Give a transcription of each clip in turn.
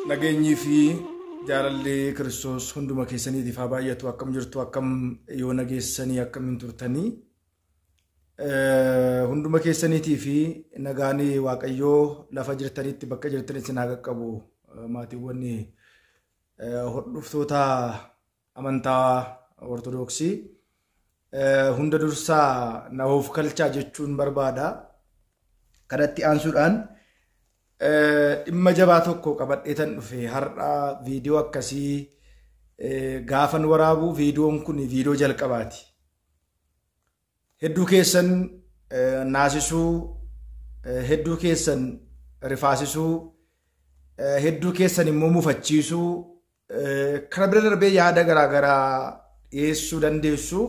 Nageenyii fi jaalalli Kiristoos hunduma keessaniitiif haa baay'atu. Akkam jirtu, akkam yoo nageessanii, akkamiin turtanii? Hunduma keessaniitii fi nagaan Waaqayyoo lafa jirtanitti, bakka jirtanitti isin haa qaqqabu. Maatiiwwan hordoftoota amantaa Ortodoksii, hunda dursaa na of kalchaa jechuun barbaada. Kanatti aansuudhaan dhimma jabaa tokko qabadheetan dhufe. Har'a viidiyoo akkasii gaafan waraabu, viidiyoon kun viidiyoo jalqabaati. Hedduu keessan naasisuu, hedduu keessan rifaasisuu, hedduu keessan immoo mufachiisuu, kana bira darbee yaada garaagaraa dhiyeessuu dandeessu.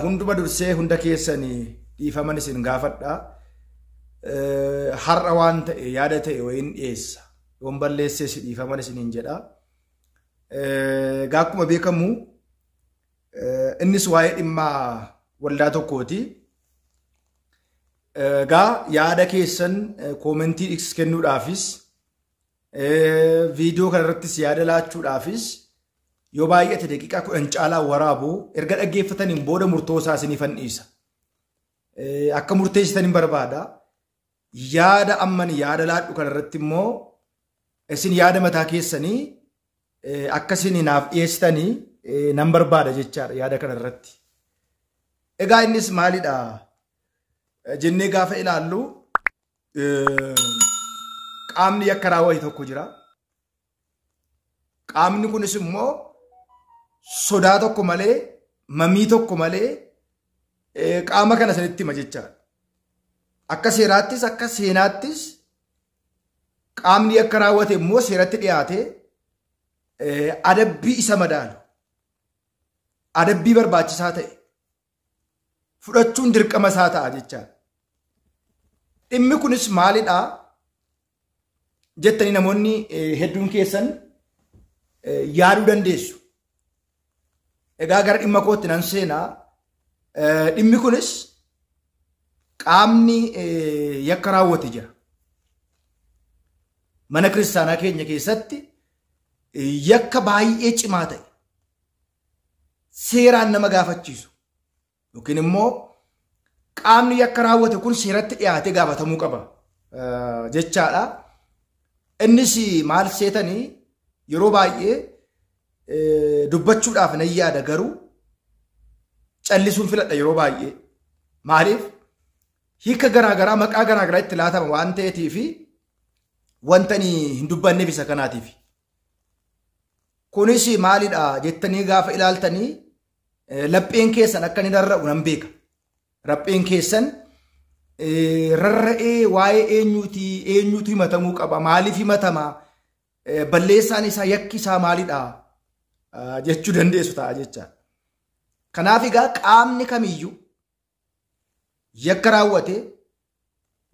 Hunduma dursee hunda keessan dhiifaman isin gaafadha. Har'a waan ta'e, yaada ta'e wayiin dhiyeessa. Yoon balleessees dhiifaman isiniin jedha. Egaa akkuma beekamu innis waa'ee dhimma waldaa tokkooti. Egaa yaada keessan koomentii kennuudhaafis, viidiyoo kanarrattis yaada laachuudhaafis, yoo baay'ate daqiiqaa 10 caalaa waraabu. Erga dhaggeeffataniin booda murtoo isaa isiniifan dhiisa. Akka murteessitan hin barbaada. Yaada amman yaada laadhu kanarratti immoo isin yaada mataa keessanii akka isin naaf dhiyeessitanii nan barbaada jechaadha yaada kanarratti. Egaa innis maalidha jennee gaafa ilaallu, qaamni yakka raawwate tokko jira. Qaamni kunis immoo sodaa tokko malee, mamii tokko malee qaama kana sanitti hima jechaadha. Akka seeraattis, akka seenaattis qaamni yakka raawwate immoo seeratti dhiyaatee adabbii isa madaalu, adabbii barbaachisaa ta'e fudhachuun dirqama isaa ta'a jechaadha. Dhimmi kunis maalidhaa jettanii namoonni hedduun keessan yaaduu dandeessu. Egaa gara dhimma kootti nan seenaa. Dhimmi kunis qaamni yakka raawwate jira. Mana kiristaanaa keenya keessatti yakka baay'ee cimaa ta'e, seeraan nama gaafachiisu, yookiin immoo qaamni yakka raawwate kun seeratti dhiyaatee gaafatamuu qaba jechaadha. Innis maal seetanii, yeroo baay'ee dubbachuudhaaf nan yaada, garuu callisuun filadha yeroo baay'ee. Maaliif? Hiika garaagaraa, maqaa garaagaraa itti laatama waan ta'eetiif, wanta hin dubbanneef isa kanaatiif. Kunis maalidha jettanii gaafa ilaaltanii, lapheen keessan akka inni rarra'u nan beeka. Lapheen keessan rarra'ee, waa'ee eenyuuti, eenyuutu himatamuu qaba, maaliif himatama, balleessaan isaa, yakki isaa maalidha jechuu dandeessu ta'a jecha. Kanaaf egaa qaamni kamiyyuu yakka raawwate,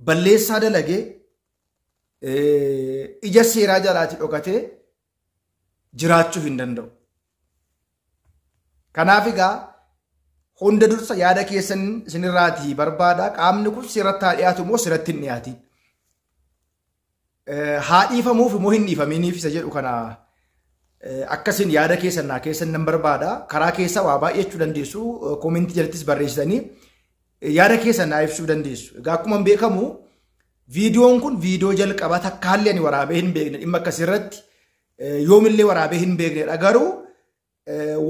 balleessaa dalagee, ija seeraa jalaatti dhokatee jiraachuu hin danda'u. Kanaaf egaa hunda dursa yaada keessan isinirraatii barbaada. Qaamni kun seeratti haa dhiyaatu immoo seeratti hin dhiyaatin, haa dhiifamuuf immoo hin dhiifaminiif isa jedhu kana akkasin yaada keessan naa keessan nan barbaada. Karaa keessa waa baay'achuu dandeessu. Koomentii jalattis barreessitanii yaada keessan naa ibsuu dandeessu. Egaa akkuma beekamu viidiyoon kun viidiyoo jalqabaa, takkaallee ani waraabee hin beekne, dhimma akkasirratti yoomillee waraabee hin beeknedha. Garuu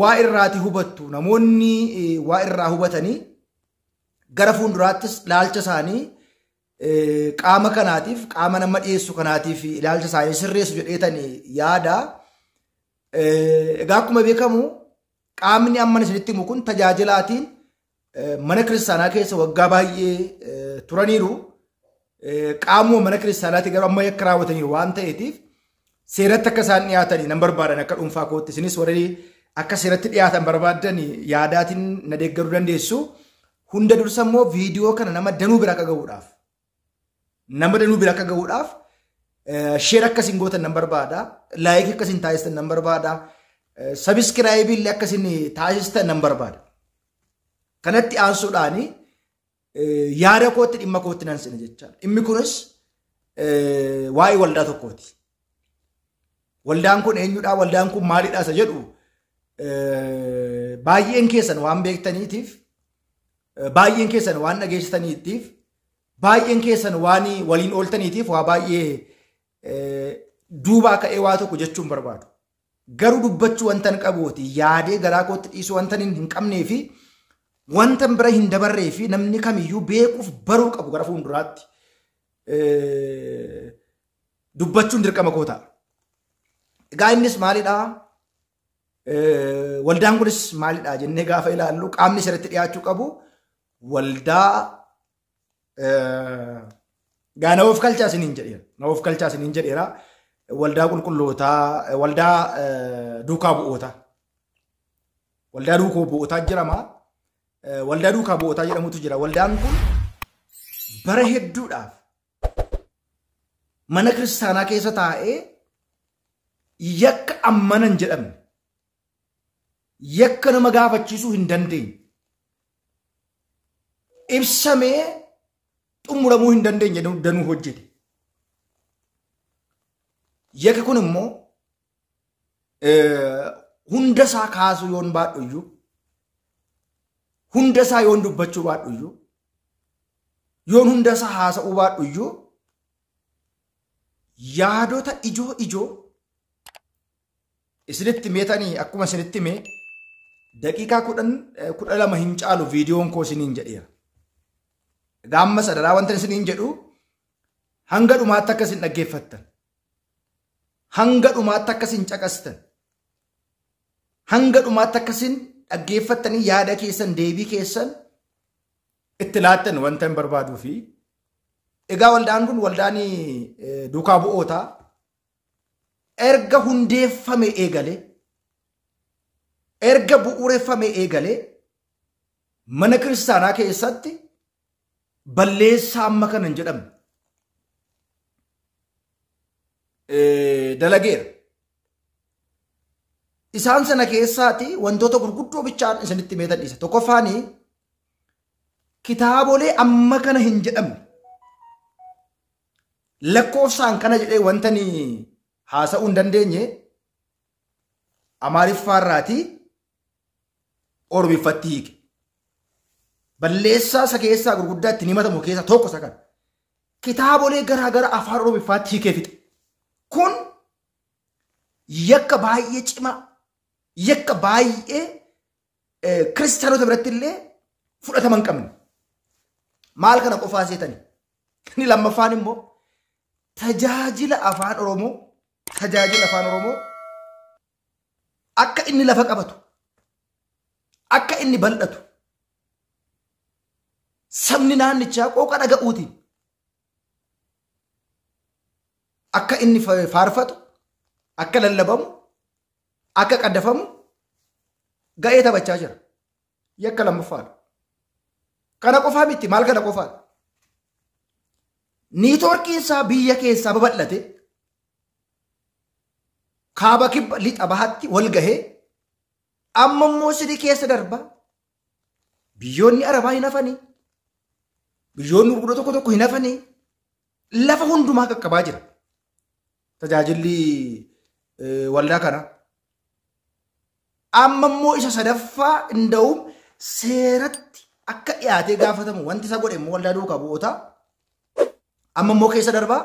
waa irraati hubattu, namoonni waa irraa hubatanii gara fuulduraattis ilaalcha isaanii qaama kanaatiif, qaama nama dhiyeessu kanaatiif ilaalcha isaanii sirreessu jedheetanii yaada. Egaa akkuma beekamu qaamni amma isinitti himu kun tajaajilaatiin mana kiristaanaa keessa waggaa baay'ee turaniiru. Qaamuma mana kiristaanaatti garuu amma yakka raawwataniiru waan ta'eetiif seeratti akka isaan dhiyaatanii nan barbaadan akka dhuunfaa kootti. Isinis warri akka seeratti dhiyaatan barbaadan yaadaatiin na deeggaruu dandeessu. Hunda dursa immoo viidiyoo kana nama danuu bira akka gahuudhaaf, nama danuu bira akka gahuudhaaf share akkasiin gootan nan barbaada. Like akkasiin taasistan nan barbaada. Subscribe illee akkasiin taasistan nan barbaada. Kanatti aansuudhaani yaada kootti, dhimma kootti nan seena jechaadha. Dhimmi kunis waa'ee waldaa tokkooti. Waldaan kun eenyudha? Waldaan kun maalidha? Isa jedhu baay'een keessan waan beektaniitiif, baay'een keessan waan dhageessitaniitiif, baay'een keessan waan waliin ooltaniitiif waa baay'ee duubaa ka'ee waa tokko jechuun barbaadu. Garuu dubbachuu wanta hin qabuuti yaadee garaa kootti dhiisuu wanta hin qabnee fi wanta bira hin dabarree fi namni kamiyyuu beekuuf baruu qabu gara fuulduraatti dubbachuun dirqama koo ta'a. Egaa innis maalidhaa? Waldaan kunis maalidhaa jennee gaafa ilaallu qaamni sirriitti dhiyaachuu qabu waldaa gaa na of kalchaa isiniin jedheera. Na of kalchaa isiniin jedheera. Waldaa qulqullootaa, waldaa duukaa bu'ootaa. Waldaa duukaa bu'ootaa jedhama. Waldaa duukaa bu'ootaa jedhamutu jira. Waldaan kun bara hedduudhaaf mana kiristaanaa keessa taa'ee yakka ammana hin jedhamne, yakka nama gaafachiisuu hin dandeenye, ibsamee xumuramuu hin dandeenye danuu hojjete. Yakki kun immoo hunda isaa kaasuu yoon baadhu iyyuu, hunda isaa yoon dubbachuu baadhu iyyuu, yoon hunda isaa haasa'uu baadhu iyyuu, yaadota ijoo ijoo isinitti meetanii akkuma isinitti mee daqiiqaa 10-12 hin caalu viidiyoon koo isiniin jedheera. Egaa amma sadaraa wanta isiniin jedhu hanga dhumaatti akka isin dhaggeeffattan, hanga dhumaatti akka isin caqastan, hanga dhumaatti akka isin dhaggeeffattanii yaada keessan deebii keessan itti laattan wanta hin barbaaduu fi egaa waldaan kun waldaan duukaa bu'ootaa erga hundeeffame eegalee, erga bu'uureffame eegalee mana kiristaanaa keessatti balleessaa amma kana hin jedhamne dalageera. Isaan sana keessaati wantoota gurguddoo bichaan isinitti meetan dhiisa. Tokkoffaani kitaabolee amma kana hin jedhamne lakkoofsaan kana jedhee wanta ni haasa'uu hin dandeenye Amaariffaarraatii Oromiffatti hiike. Balleessaa isa keessaa gurguddaa ittiin himatamu keessaa tokko isa kana. Kitaabolee garaa garaa afaan Oromiffaatti hiikee fixe. Kun yakka baay'ee cimaa, yakka baay'ee kiristaanota biratti illee fudhatama hin qabne. Maal kana qofaa seetani? Inni lammaffaan immoo tajaajila afaan Oromoo, tajaajila afaan Oromoo akka inni lafa qabatu, akka inni bal'atu, sabni naannichaa qooqa dhaga'uutiin akka inni faarfatu, akka lallabamu, akka qaddafamu ga'ee taphachaa jira. Yakka lammaffaadha. Kana qofaa miti, maal kana qofaadha? Niitoorkiin isaa biyya keessaa babal'ate kaaba kibba lixa bahaatti wal gahee amma immoo sidii keessa darba. Biyyoonni Arabaa hin hafanii, biyyoonni gurguddoo tokko tokko hin hafanii, lafa hundumaa qaqqabaa jira. Tajaajilli waldaa kana. Amma immoo isa sadaffaa inda'uun seeratti akka dhiyaatee gaafatamu wanti isa godhe immoo waldaa duukaa bu'ootaa. Amma immoo keessa darbaa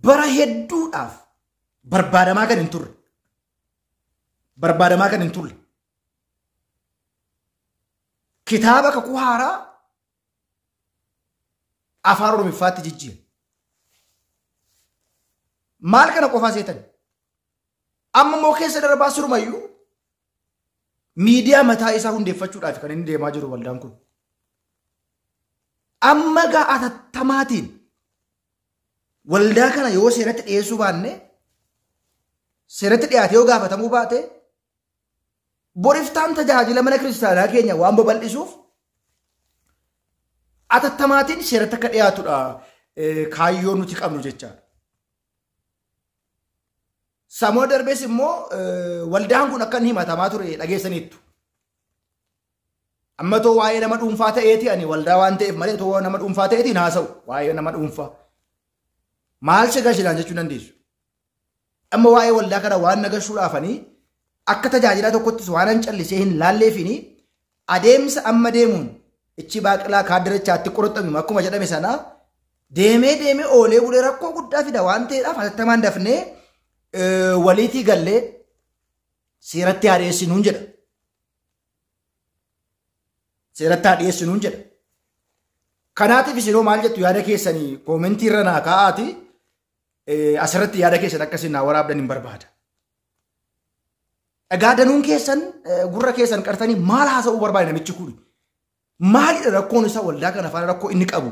bara hedduudhaaf barbaadamaa kan hin turre. Barbaadamaa kan hin turre. Kitaaba kakuu haaraa afaan Oromiffaatti jijjiire. Maal kana qofaa seetan? Amma immoo keessa darbaa sirumayyuu miidiyaa mataa isaa hundeeffachuudhaaf kan inni deemaa jiru waldaan kun. Amma gaa atattamaatiin waldaa kana yoo seeratti dhiyeessuu baanne, seeratti dhiyaate yoo gaafatamuu baate, boriftaan tajaajila mana kiristaanaa keenya waan babal'isuuf atattamaatiin seeratti akka dhiyaatudha kaayyoo nuti qabnu jechaadha. Samoo darbees immoo waldaan kun akka inni himatamaa ture dhageessaniittu. Amma too waa'ee nama dhuunfaa ta'eeti ani waldaa waan ta'eef malee too nama dhuunfaa ta'eetiin haasa'u waa'ee nama dhuunfaa. Maal si gashinaan jechuu dandeessu? Amma waa'ee waldaa kana waan nagashuudhaafanii akka tajaajilaa tokkottis waan an callisee hin laalleefini adeemsa amma deemuun ichi baaqilaa kaadirachaatti qoroxxame akkuma jedhame sana deemee deemee oolee bulee rakkoo guddaa fida waan ta'eedhaaf hatattamaan dafnee waliitii gallee seeratti haa dhiyeessinuun jedha. Seeratti haa dhiyeessinuun jedha. Kanaatiif isinoo maal jettu yaada keessanii koomentii irra naa kaa'aati asirratti yaada keessan akkasiin naa waraabdan hin barbaada. Dhagaa danuun keessan gurra keessan qartanii maal haasa'uu barbaade namichi kun? Maalidha rakkoon isaa waldaa kana faana rakkoo inni qabu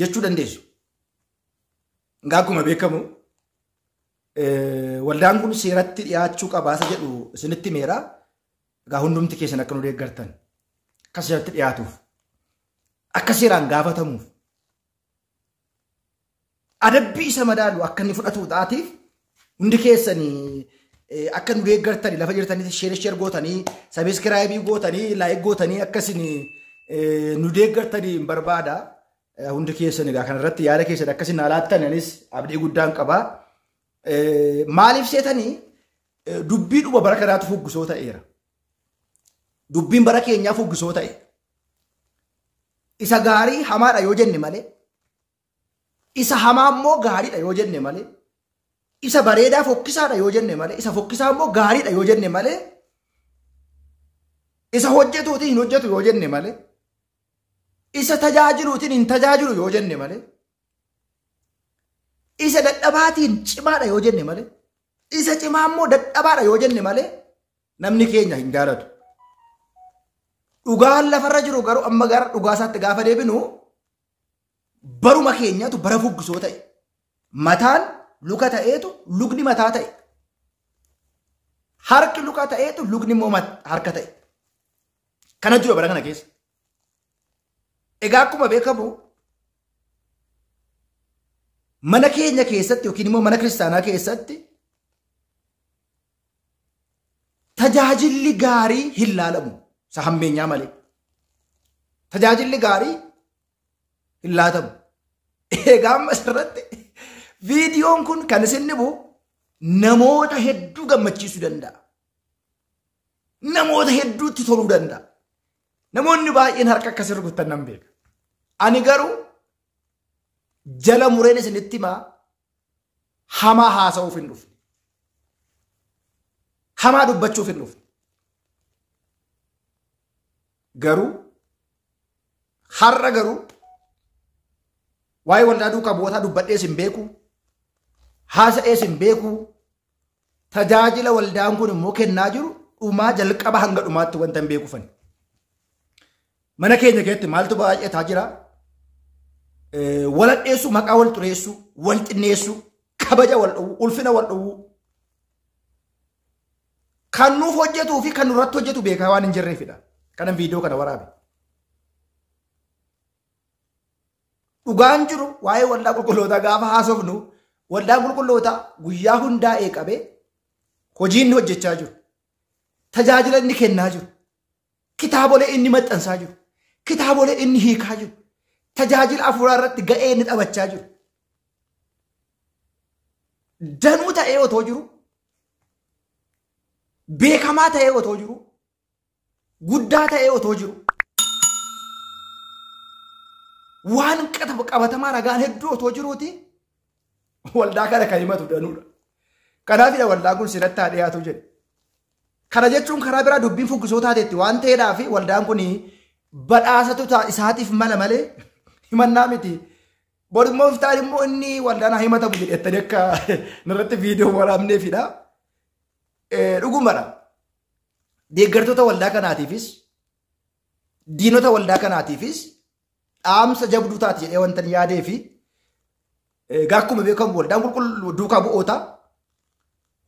jechuu dandeessu. Egaa akkuma beekamu waldaan kun seeratti dhiyaachuu qabaasa jedhu isinitti himeera. Egaa hundumti keessan akka nu deeggartan akka seeratti dhiyaatuuf akka seeraan gaafatamuuf adabbii isa madaalu akka inni fudhatu taatiif hundi keessanii akka nu deeggartanii lafa jirtanitti sheer gootanii sabiskiraayibii gootanii laayik gootanii akkasin nu deeggartanii hin barbaada. Hundi keessan egaa kanarratti yaada keessan akkasin naa laattan anis abdii guddaan qaba. Maaliif seetanii dubbii dhuma bara kanaatu fuggisoo ta'eera. Dubbiin bara keenyaa fuggisoo ta'e. Isa gaarii hamaadha yoo jenne malee, isa hamaa immoo gaariidha yoo jenne malee, isa bareedaa fokkisaadha yoo jenne malee, isa fokkisaa immoo gaariidha yoo jenne malee, isa hojjetuutiin hin hojjetu yoo jenne malee, isa tajaajiluutiin hin tajaajilu yoo jenne malee, isa dadhabaatiin cimaadha yoo jenne malee, isa cimaa immoo dadhabaadha yoo jenne malee namni keenya hin jaalatu. Dhugaan lafarra jiru garuu amma gara dhugaa isaatti gaafa deebinu baruma keenyatu bara fuggisoo ta'e. Mataan luka ta'eetu lukni mataa ta'e. Harki luka ta'eetu lukni immoo harka ta'e. Kana jira bara kana keessa. Egaa akkuma beekamu mana keenya keessatti yookiin immoo mana kiristaanaa keessatti tajaajilli gaarii hin laalamu. Isa hammeenyaa malee. Tajaajilli gaarii hin laatamu. Egaa amma asirratti viidiyoon kun kan isin dhibu namoota hedduu gammachiisuu danda'a. Namoota hedduutti toluu danda'a. Namoonni baay'een harka akkasii rukuttan nan beeka. Ani garuu jala mureen isinitti himaa hamaa haasa'uuf hin dhufne. Hamaa dubbachuuf hin dhufne. Garuu har'a garuu waa'ee waldaa duukaa bu'ootaa dubbadhees hin beeku, haasa'ees hin beeku, tajaajila waldaan kun immoo kennaa jiru dhumaa jalqaba hanga dhumaatti wanta hin beekufani. Mana keenya keessatti maaltu baay'ataa jira? Waladheessuu, maqaa wal xureessuu, wal xinneessuu, kabaja wal dhowwuu, ulfina wal dhowwuu. Kan nuuf hojjetuu fi kan nurratti hojjetu beekaa waan hin jirreefidha. Kanan viidiyoo kana waraabe. Dhugaan jiru waa'ee waldaa qulqullootaa gaafa haasofnu waldaan qulqullootaa guyyaa hundaa'ee qabee hojii inni hojjechaa jiru, tajaajila inni kennaa jiru, kitaabolee inni maxxansaa jiru, kitaabolee inni hiikaa jiru, tajaajila afuuraa irratti ga'ee inni taphachaa jiru. Danuu ta'ee otoo jiru, beekamaa ta'ee otoo jiru, guddaa ta'ee otoo jiru, waan qabatamaa ragaan hedduu otoo jiruuti waldaa kana kan himatu danuudha. Kanaafidha waldaan kun seeratti haa dhiyaatu jedhe. Kana jechuun karaa biraa dubbiin fuggisoo taateetti waan ta'eedhaa fi waldaan kun badhaasatu isaatiif mala malee himannaa miti. Bor immoo iftaan immoo inni waldaan haa himatamu jedhettanii akka narratti viidiyoo waraabneefidha. Dhugumadha. Deeggartoota waldaa kanaatiifis diinota waldaa kanaatiifis dhaamsa jabduu taati jedhee wanta yaadee fi egaa akkuma beekamu waldaan qulqulluu duukaa bu'oota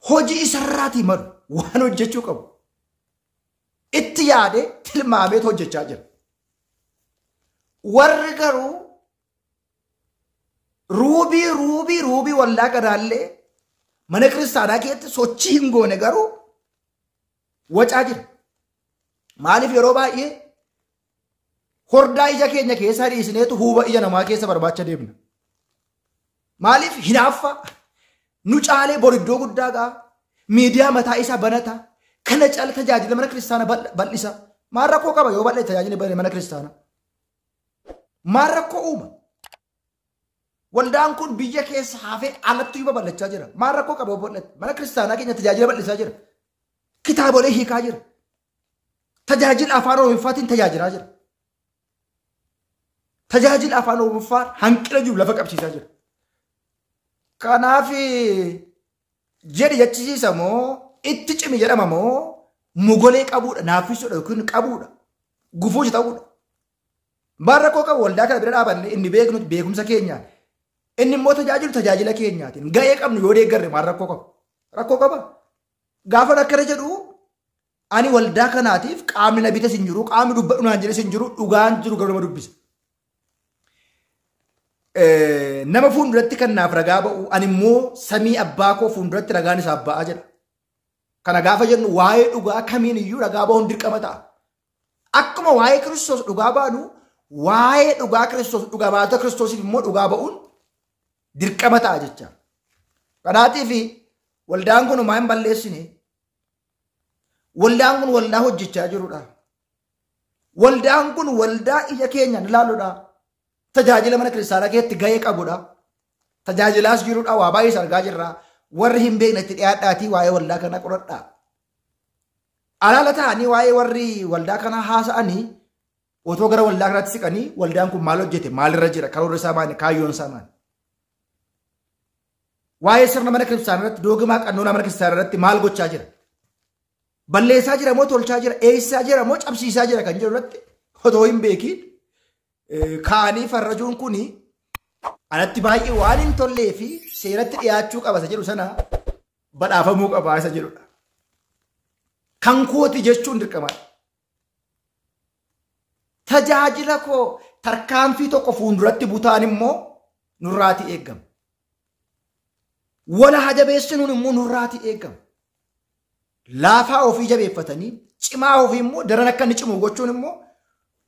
hojii isarraatii malu waan hojjechuu qabu itti yaadee tilmaameet hojjechaa jira. Warri garuu ruubii ruubii ruubii waldaa kanaallee mana kiristaanaa keessatti sochii hin goone garuu wacaa jira. Maaliif yeroo baay'ee hordaa ija keenya keessaa dhiisneetu huuba ija namaa keessa barbaacha deemna. Maaliif hinaaffaa? Nu caalee bor iddoo guddaa ga'a. Miidiyaa mataa isaa banata. Kana caala tajaajila mana kiristaanaa bal'isa. Maal rakkoo qaba yoo bal'ate tajaajila mana kiristaanaa? Maal rakkoo uuma? Waldaan kun biyya keessa hafee alatti iyyuu babal'achaa jira. Maal rakkoo qaba yoo bal'ate? Mana kiristaanaa keenya tajaajila bal'isaa jira. Kitaabolee hiikaa jira. Tajaajila afaan Oromoffaatiin tajaajilaa jira. Tajaajila afaan Oromoffaan hanqina jiru lafa qabsiisaa jira. Kanaaf jedhi jechisiisa moo itti cimi jedhama moo mogolee qabuudha, naaffisuudha yookiin qabuudha, gufuu ta'uudha. Maal rakkoo qabu waldaa kana bira dhaabanne inni beeknu beekumsa keenyaan, inni immoo tajaajilu tajaajila keenyaatiin ga'ee qabnu yoo deeggarre maal rakkoo qabu? Rakkoo qaba. Gaafa akkana jedhu ani waldaa kanaatiif qaamni na bites hin jiru, qaamni dubbadhu naan jedhes hin jiru, dhugaan jiru garuu nama dubbisa. Nama fuulduratti kan naaf ragaa ba'u ani immoo samii abbaa koo fuulduratti ragaan isaaf ba'aa jedha. Kana gaafa jennu waa'ee dhugaa kamiin iyyuu ragaa ba'uun dirqama ta'a. Akkuma waa'ee Kiristoos dhugaa baanu waa'ee dhugaa Kiristoos dhugaa baatota Kiristoosiif immoo dhugaa ba'uun dirqama ta'a jecha. Kanaatiif waldaan kun homaa hin balleessine. Waldaan kun waldaa hojjechaa jirudha. Waldaan kun waldaa ija keenyaan ilaaludha. Tajaajila mana kiristaanaa keessatti gahee qabudha. Tajaajilaas jirudha. Waa baay'ees argaa jirra. Warri hin beekne itti dhiyaadhaatii waa'ee waldaa kanaa qoradhaa. Alaala ta'anii waa'ee warri waldaa kanaa haasa'anii otoo gara waldaa kanaatti siqanii waldaan kun maal hojjete, maalirra jira, karoorri isaa maali, kaayyoon isaa maali? Waa'ee sirna mana kiristaanaa irratti, doogimaa qannoonaa mana kiristaanaa irratti maal gochaa jira? Balleessaa jira moo tolchaa jira? Eessaa jira moo cabsiisaa jira kan jedhu irratti otoo hin beekiin kaanii farrajuun kuni anatti baay'ee waan hin tollee fi seeratti dhiyaachuu qaba isa jedhu sana badhaafamuu qaba isa jedhudha. Kan kooti jechuun dirqamaadha. Tajaajila koo tarkaanfii tokko fuulduratti butaan immoo nurraatii eegama. Wala hajabeessinuun immoo nurraatii eegama. Laafaa ofii jabeeffatanii cimaa ofii immoo daran akka inni cimu gochuun immoo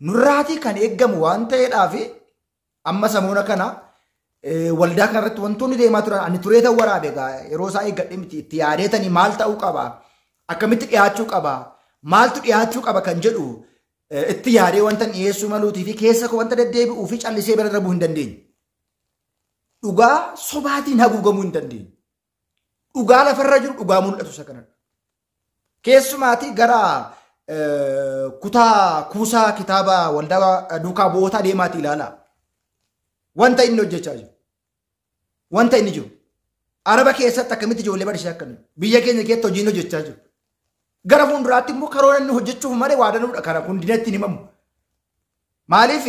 nurraatii kan eeggamu waan ta'eedhaaf amma samoona kana waldaa kanarratti wantoonni deemaa turan ani tureetan waraabe egaa yeroo isaa eeggadhe miti itti yaadeetanii maal ta'uu qaba, akkamitti dhiyaachuu qaba, maaltu dhiyaachuu qaba kan jedhu itti yaadee wanta dhiyeessuu maluutii fi keessa koo wanta deddeebi'uu fi callisee bira darbuu hin dandeenye. Dhugaa sobaatiin haguugamuu hin dandeenye. Dhugaa lafarra jiru dhugaa mul'atu isa kanadha. Keessumaatii gara kutaa kuusaa kitaaba waldaa duukaa bu'ootaa deemaatii ilaalaa. Wanta inni hojjechaa jiru. Wanta inni jiru. Araba keessatti akkamitti ijoollee barsiisaa akka inni biyya keenya keessatti hojiin hojjechaa jiru. Gara fuulduraatti immoo karoora inni hojjechuuf malee waa danuudha. Kana kun dinatti hin himamu. Maaliif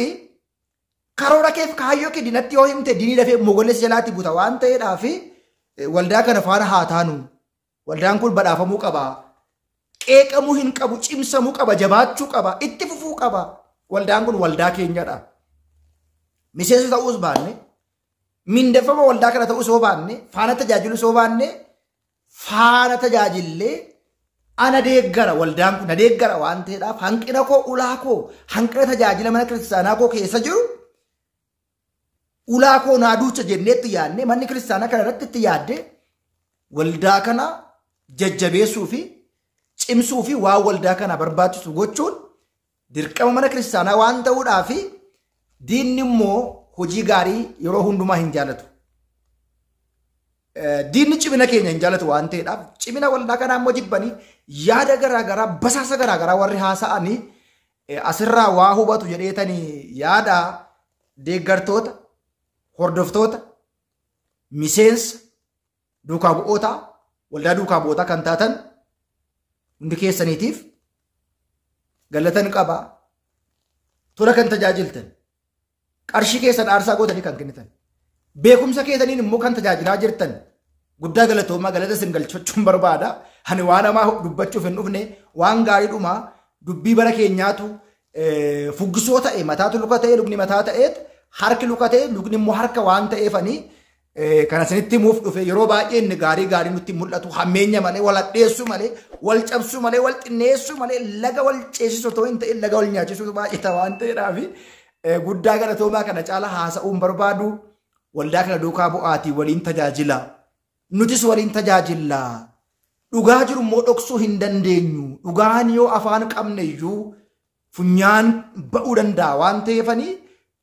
karoora keef kaayyoo kee dinatti yoo himte dinii dafee mogolleessa jalaatti buta waan ta'eedhaaf waldaa kana faana haa taanu. Waldaan kun badhaafamuu qaba. Qeeqamuu hin qabu, cimsamuu qaba, jabaachuu qaba, itti fufuu qaba. Waldaan kun waldaa keenyadha. Miseensa ta'uus baanne, mindeeffama waldaa kana ta'uus yoo baanne, faana tajaajiluu yoo baanne, faana tajaajillee ana deeggara waldaan kun na deeggara waan ta'eedhaaf hanqina koo ulaa koo hanqina tajaajila mana kiristaanaa koo keessa jiru ulaa koo naa duucha jennee itti yaadne manni kiristaanaa kana irratti itti yaadde waldaa kana jajjabeessuu fi cimsuu fi waan waldaa kana barbaachisu gochuun dirqama mana kiristaanaa waan ta'uudhaaf diinni immoo hojii gaarii yeroo hundumaa hin jaalatu. Diinni cimina keenya hin jaalatu waan ta'eedhaaf cimina waldaa kanaa immoo jibbanii yaada garaagaraa basaasa garaagaraa warri haasa'anii asirraa waa hubatu jedheetanii yaada deeggartoota, hordoftoota, miseensa duukaa bu'ootaa, waldaa duukaa bu'ootaa kan taatan hundi keessaniitiif galatan qaba. Tola kan tajaajiltan, qarshii keessan aarsaa gootanii kan kennitan, beekumsa keessaniin immoo kan tajaajilaa jirtan guddaa galatoomaa galata isin galchachuun barbaada. Ani waan hamaa dubbachuuf hin dhufne waan gaariidhuma dubbii bara keenyaatu fuggisoo ta'e mataatu luka ta'e lukni mataa ta'eet harki luka ta'e lukni immoo harka waan ta'eefanii kana isinitti himuuf dhufe yeroo baay'ee inni gaarii gaarii nutti mul'atu hammeenya malee wal hadheessuu malee wal cabsuu malee wal xinneessuu malee laga wal ceesisuu otoo hin ta'in laga wal nyaachisuu baay'ata waan ta'eedhaaf guddaa galatoomaa kana caala haasa'uun barbaadu waldaa kana duukaa bu'aatii waliin tajaajila. Nutis waliin tajaajilla. Dhugaa jiru immoo dhoksuu hin dandeenyu. Dhugaan yoo afaan qabne iyyuu funyaan ba'uu danda'a waan ta'eefanii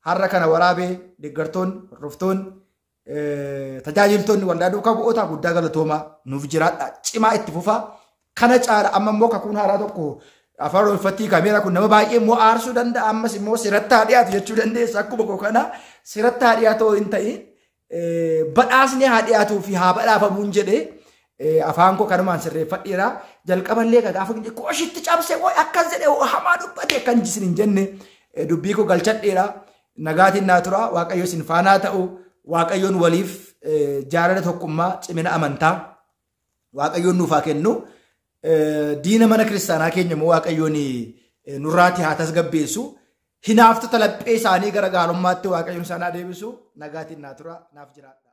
har'a kana waraabee deeggartoonni, hordoftoonni, tajaajiltoonni waldaa duukaa bu'ootaa guddaa galatoomaa nuuf jiraadha. Cimaa itti fufaa. Kana caala amma immoo kakuun haaraa tokko afaan Oromooffatti kaameeraa kun nama baay'ee immoo aarsuu danda'a. Ammas immoo seeratti haa dhiyaatu jechuu dandeessa. Akkuma koo kana seeratti haa dhiyaatu hin ta'in badhaasni haa dhiyaatuu fi haa badhaafamuun jedhee afaan koo kanumaan sirreeffadheera. Jalqaballee gaafa kooshitti cabse akkas jedhee hamaa dubbate kan isin hin jenne dubbii koo galchadheera. Nagaatiin naa tura. Waaqayyo isin faanaa ta'u. Waaqayyoon waliif jaalala tokkummaa cimina amantaa Waaqayyoon nuuf haa kennu. Diina mana kiristaanaa keenya immoo Waaqayyoon nurraatti haa tasgabbeessu. Hinaaftota laphee isaanii gara gaarummaatti Waaqayyoon isaan haa deebisu. Nagaatiin naa tura. Naaf jiraadha.